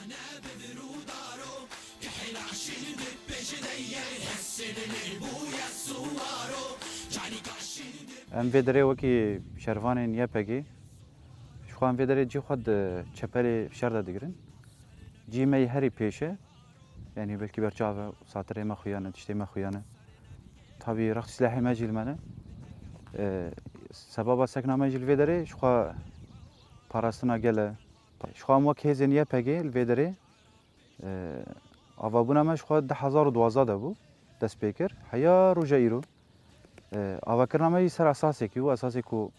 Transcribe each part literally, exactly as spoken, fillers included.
Em vê derê wekî şervanên Y P G, ji xwe em vê derê cî xwe di çeperê şer de digirin. Cî me yê herî pêş e. Yanî belkî berçav e, satirê me xuyan e, tiştê me xuyan e. Tabî rext silahê me jî li me ne. E, sebaba sekna me jî li vê derê ji xwe parastina gel e. Ji xwe em wek hêzên Y P G li vê derê, e, avabûna me ji xwe du hezar û duwazdeh de bû, dest pê kir. Heya roja îro, e, avakirina me jî ser esasê kî bû, esasê ku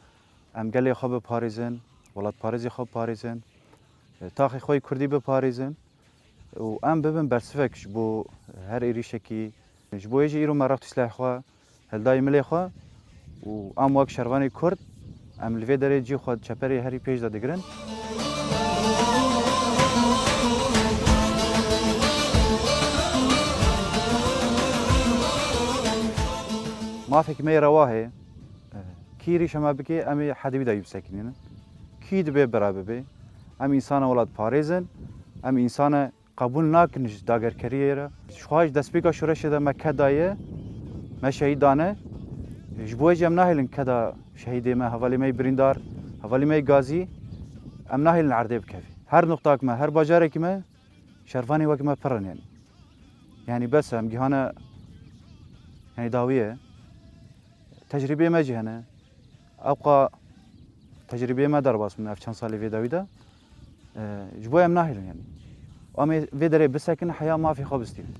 em gelê xwe biparêzin, welatparêzê xwe biparêzin, e, taxê xwe yê kurdî biparêzin û em bibin bersivek ji bo her êrîşekî. Ji bo yê jî îro me rext silahê xwe hildayî milê xwe û em wek şervanê kurd, em li vê derê cî xwe di çeperê herî pêş de digirin. Mafek me yê rewa heye. Kî êrîşa me bike, em ê hedê wî de wî bisekinînin. Kî dibe bira bibe. Em însana welatparêz in, em însana qebûl nakin ji dagerkeriyê re. Ji xwe ji destpêka şoreşê de me keda ye, me şehîd dane. Ji bo wê jî em nahêlin keda şehîdê me, hevalê me yê birîndar, hevalê me yê gazî, em nahêlin erdê bikeve. Her nuqtak me, her bajarekî me, şervanê wek me pir in yanî. Yanî bes e, em gihane, yanî dawî ye. Tecrîbê me jî hene. Ewqa tecrîbê me derbas bûn ev çend salê vê dawî de. E, ji bo em nahêlin yanî. Em ê vê derê bisekin heya mafê xwe bistînin.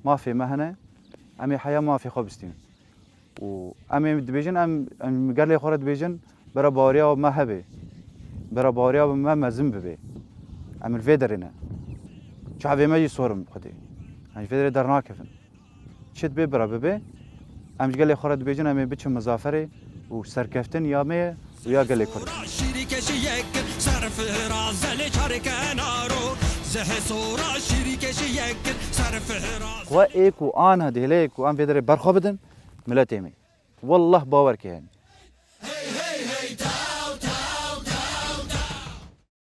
Mafê me hene, em ê heya mafê xwe bistînin. Û em ê dibêjin, em, em gelê xwe re dibêjin, bira baweriya me hebe. Bira baweriya me mezin bibe. Em li vê derê ne. Çavê me jî sor in bi Xwedê. Em ji vê derê dernakevin. Çi dibe bira bibe. Em ji gelê xwe re dibêjin, em ê biçin mizaferê û serkeftin ya me ye û ya gelê Kurd. Şîrî keşî yek kir, ser fihra zelê çarê kenaro. Zehê sora şîrî keşî yek kir, ser fihra. Xwe ê ku ana dêlê ku em vê derê berxwe bidin, miletê me. Wallah bawer ke yanî.